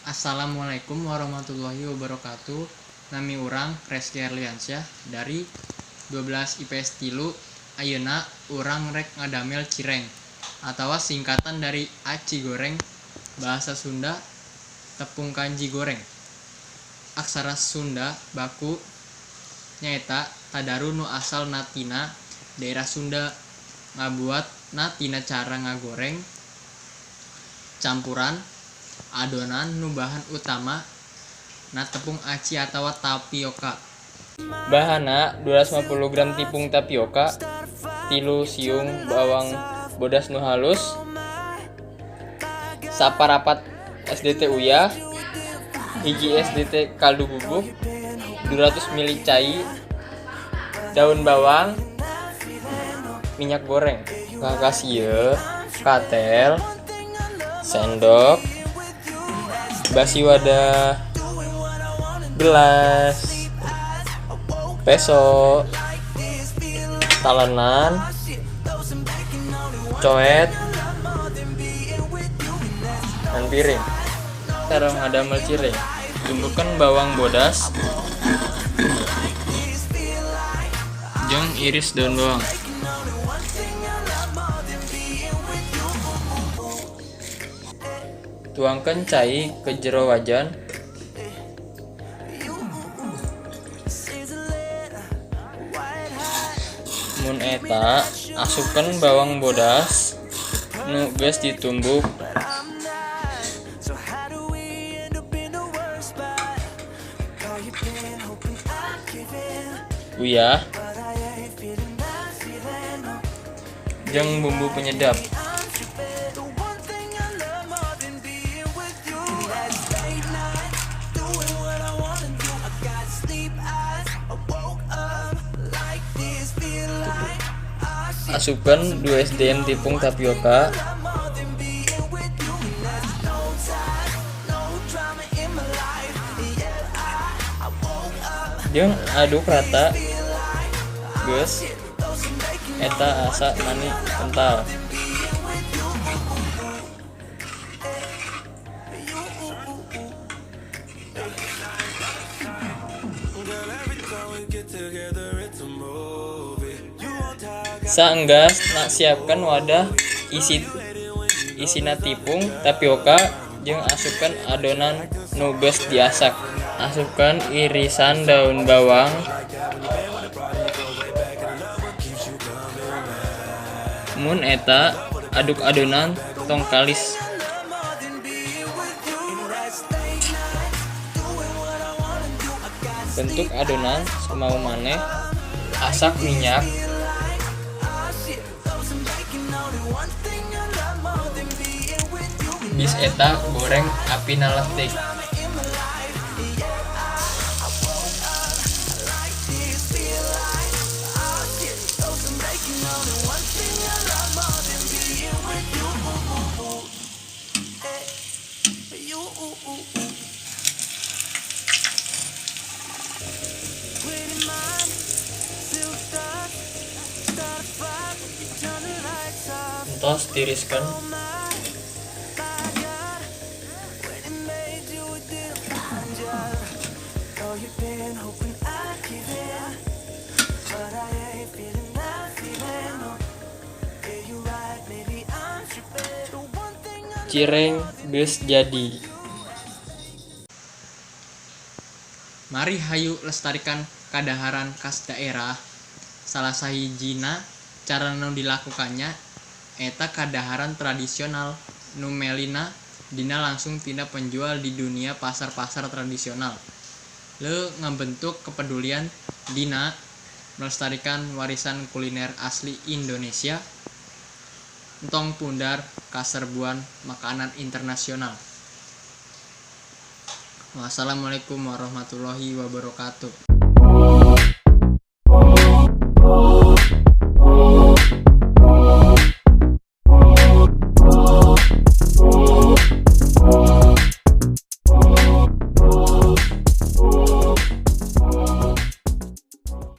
Assalamualaikum warahmatullahi wabarakatuh. Nami urang Reski Erliansyah dari 12 IPS 3. Ayeuna urang rek ngadamel cireng atawa singkatan dari aci goreng, bahasa Sunda tepung kanji goreng. Aksara Sunda baku nyaeta tadaru nu asalna tina daerah Sunda, ngabuatna tina cara ngagoreng campuran adonan nu bahan utama na tepung aci atawa tapioka. Bahanna 250 gram tepung tapioka, 3 siung bawang bodas nu halus, 1/4 SDT uyah, 1 SDT kaldu bubuk, 200 ml cai, daun bawang, minyak goreng. Kakas ieu katel, sendok, basi wadah, gelas, peso, talenan, coet, dan piring. Cara ngadamel cireng: tumbukan bawang bodas jeung iris daun bawang. Tuangkeun cai ke jero wajan. Mun eta asupkeun bawang bodas nu geus ditumbuk. Uyah jeung bumbu penyedap. Asupkeun 2 SDM tepung tapioka. Jeung aduk rata geus eta asa mani kental. Saenggas na siapkeun wadah isina tepung tapioka jeung asupkeun adonan nu geus diasak. Asupkeun irisan daun bawang. Mun eta aduk adonan tong kalis. Bentuk adonan samau maneh, asak minyak. Bis eta goreng apina leutik. Entos tiriskeun. Cireng geus jadi. Mari hayu lestarikan kadaharan khas daerah. Salah sahijina cara nu dilakukannya eta kadaharan tradisional nu melina dina langsung tina penjual di dunia pasar-pasar tradisional. Leu ngabentuk kepedulian dina melestarikan warisan kuliner asli Indonesia. Entong pundar kaserbuan makanan internasional. Wassalamualaikum warahmatullahi wabarakatuh.